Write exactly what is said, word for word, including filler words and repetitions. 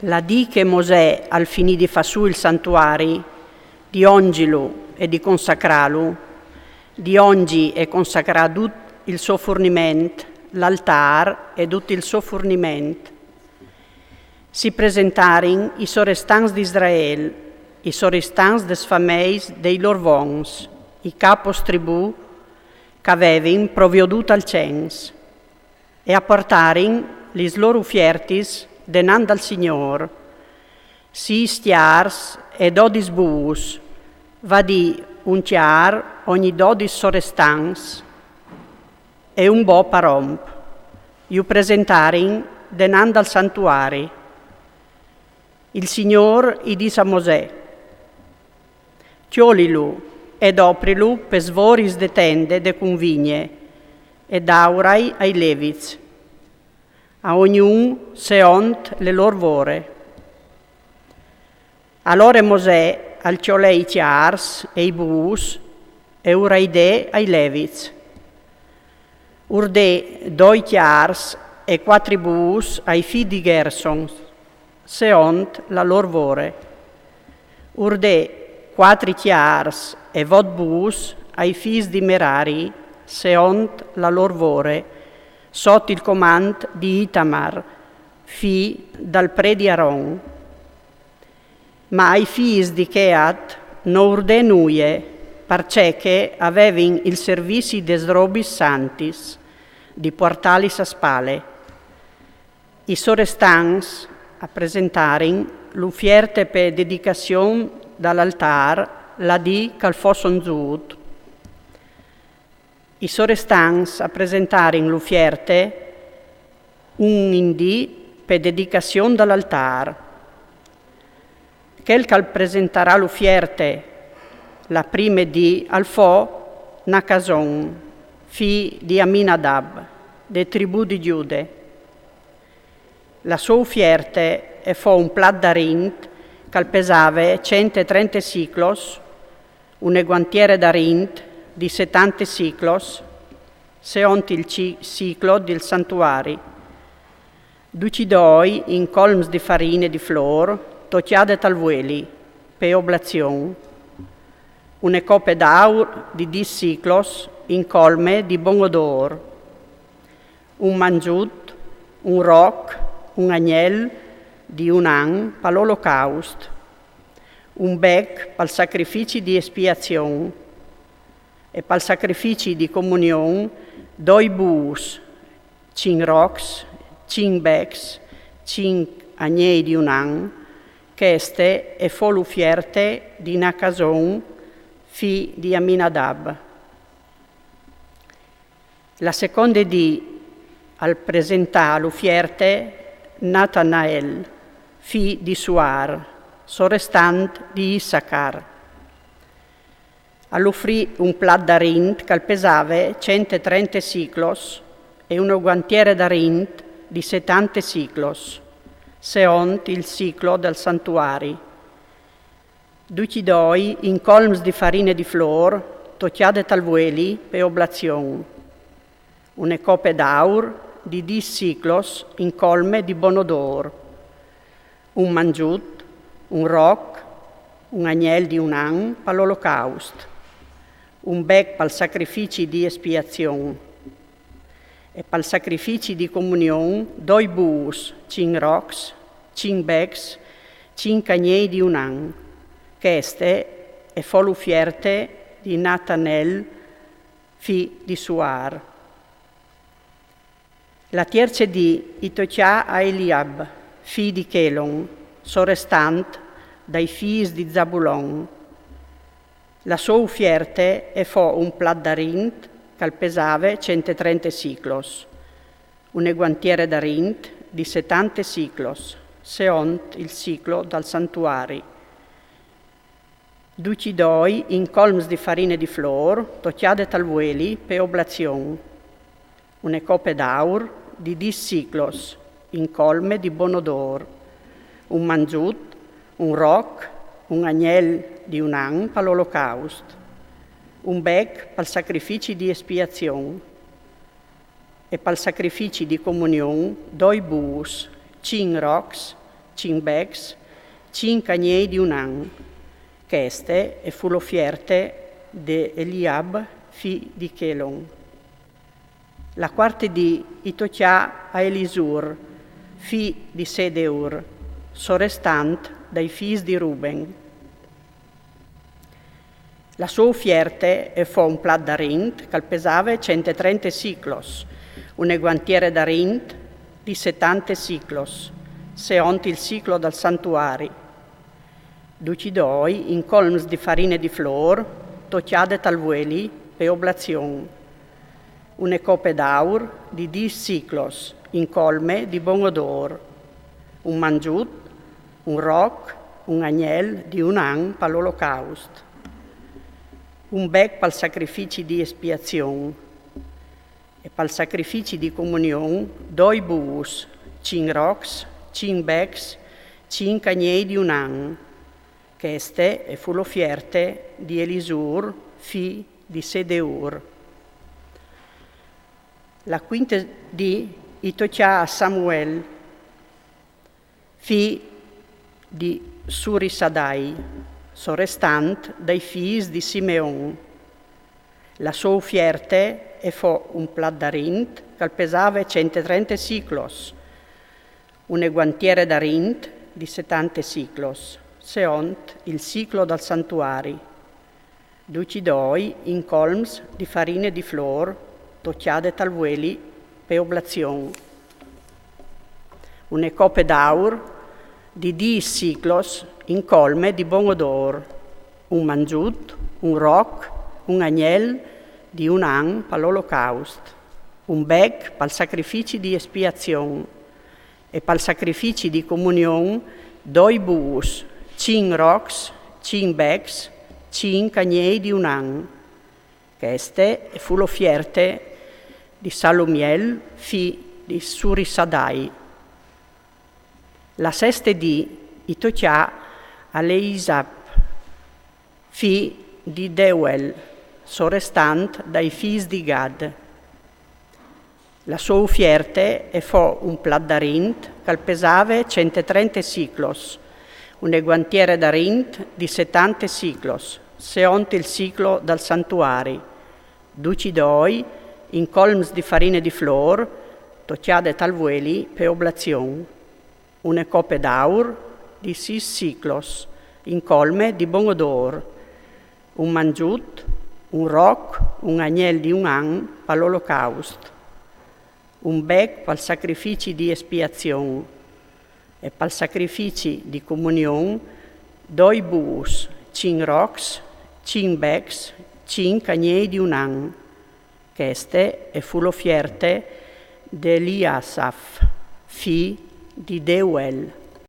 La dì che Mosè al finì di fà sù il santuari, di ongilu e di consacràlu, di ongi e consacrà dut il so furniment, l'altar e dut il so furniment. Si presentarin i sorestants d'Israel, i sorestants des fameis dei lor vons, i capos tribù, ch'avevin proviodut al cens, e a portarin lis lor ufiertis denant dal Signor, sîs cjârs e dodis bûs, vadì un cjâr ogni dodis sorestants, e un bo par om. Ju presentarin denant dal santuari. Il Signor i dîs a Mosè: Cjolilu e doprilu pes voris de tende de cunvigne, e daurai ai levits, a ognun seont le lor vore. Alore Mosè al cjolè i cjârs e i bûs e u raidè ai levits. Ur dè doi cjârs e cuatri bûs ai fîs di Gerson, seont la lor vore. Ur dè cuatri cjârs e vot bûs ai fîs di Merari, seont la lor vore, sot il comant di Itamar, fi dal predi Aron. Ma ai fîs di Cheat no ur dè nuie, parcè che a vevin il servizi des robis santis, di puartâlis a spale. I sorestants a presentarin l'ufierte pe dedicazion dal altâr la dì ch'al fo sonzût. I sorestants a presentarin l'ufierte un in dì pe dedicazion dal altâr. Chel ch'al presentarà l'ufierte la prime dì al fo Nacason, fi di Aminadab, de tribù di Giude. La sô ufierte e fo un plat d'arint ch'al pesave cent e trente siclos, une guantiere d'arint di setante siclos, seont il ci-, siclo dil santuari, ducj i doi in colms di farine di flôr, tocjade tal vueli, pe oblazion, une cope d'aur di dîs siclos in colme di bon odôr, un manzut, un roc, un agnel di un an pal olocaust, un bec pal sacrifici di espiazion, e pal sacrifici di comunion doi bûs, cinc rocs, cinc becs, cinc agnei di un an. Cheste e fo l'ufierte di Nacason, fi di Aminadab. La seconde dì al presentà l'ufierte Natanael, fi di Suar, sorestant di Issacar. Al ufrì un plat d'arint ch'al pesave cent e trente siclos e une guantiere d'arint di setante siclos, seont il siclo dal santuari. Ducj i doi in colms di farine di flôr, tocjade tal vueli pe oblazion. Une cope d'aur di dîs siclos in colme di bon odôr. Un manzut, un roc, un agnel di un an pal olocaust. Un bec pal sacrifici di espiazion. E pal sacrifici di comunion doi bûs, cinc rocs, cinc becs, cinc agnei di un an. Cheste e fo l'ufierte di Natanel, fi di Suar. La tierce dì i tocjà a Eliab, fi di Chelon, sorestant dai fîs di Zabulon. La sô ufierte e fo un plat d'arint ch'al pesave cent e trente siclos, une guantiere d'arint di setante siclos, seont il siclo dal santuari. Ducj i doi in colms di farine di flôr, tocjade tal vueli pe oblazion. Une cope d'aur di dîs siclos, in colme di bon odôr. Un manzut, un roc, un agnel di un an pal olocaust. Un bec pal sacrifici di espiazion. E pal sacrifici di comunion doi bûs, cinc rocs, cinc becs, cinc agnei di un an. Cheste e fu l'ofierte de Eliab, fi di Chelon. La quarte dì i tocià a Elisur, fi di Sedeur, sorestant dai fis di Ruben. La sua ofierte e fo un plat d'arint che al pesave cent e trente siclos, une guantiere d'arint di setante siclos, seont il siclo dal santuari. Ducj i doi in colms di farine di flor, tociade tal vueli pe oblazion. Une cope d'aur di dîs siclos, in colme di bon odor. Un mangiut, un roc, un agnel di un an pal olocaust. Un bec pal sacrifici di espiazion. E pal sacrifici di comunion, doi bûs, cinc rocs, cinc becs, cinc agnei di un an. Cheste e fu l'ofierte di Elisur, fi di Sedeur. La quinte dì i tocià a Samuel, fi di Surisadai, sorestant dai fis di Simeon. La sua ofierte e fo un plat d'arint che al pesave cent e trente siclos, une guantiere d'arint di setante siclos, seont il siclo dal santuari. Ducj i doi in colms di farine di flor, tociade tal vueli pe oblazion. Une cope d'aur di dîs siclos in colme di bon odor. Un mangiut, un roc, un agnel di un an pal olocaust. Un bec pal sacrifici di espiazion. E pal sacrifici di comunion, doi bûs, cinc rocs, cinc becs, cinc agnei di un an. Cheste e fu l'ofierte di Salumiel, fi di Surisadai. La seste dì i tocià a Leisap, fi di Deuel, sorestant dai fis di Gad. La sua ofierte e fo un plat d'arint che al pesave cent e trente siclos, une guantiere d'arint di setante siclos, seont il siclo dal santuari. Ducj i doi in colms di farine di flor, tociade tal vueli pe oblazion. Une cope d'aur di sîs siclos, in colme di bon odor. Un mangiut, un roc, un agnel di un an pal olocaust. Un bec pal sacrifici di espiazion. E pal sacrifici di comunion, doi bûs, cinc rocs, cinc becs, cinc agnei di un an. Cheste e fu l'ofierte de Eliasaf, fi di Deuel,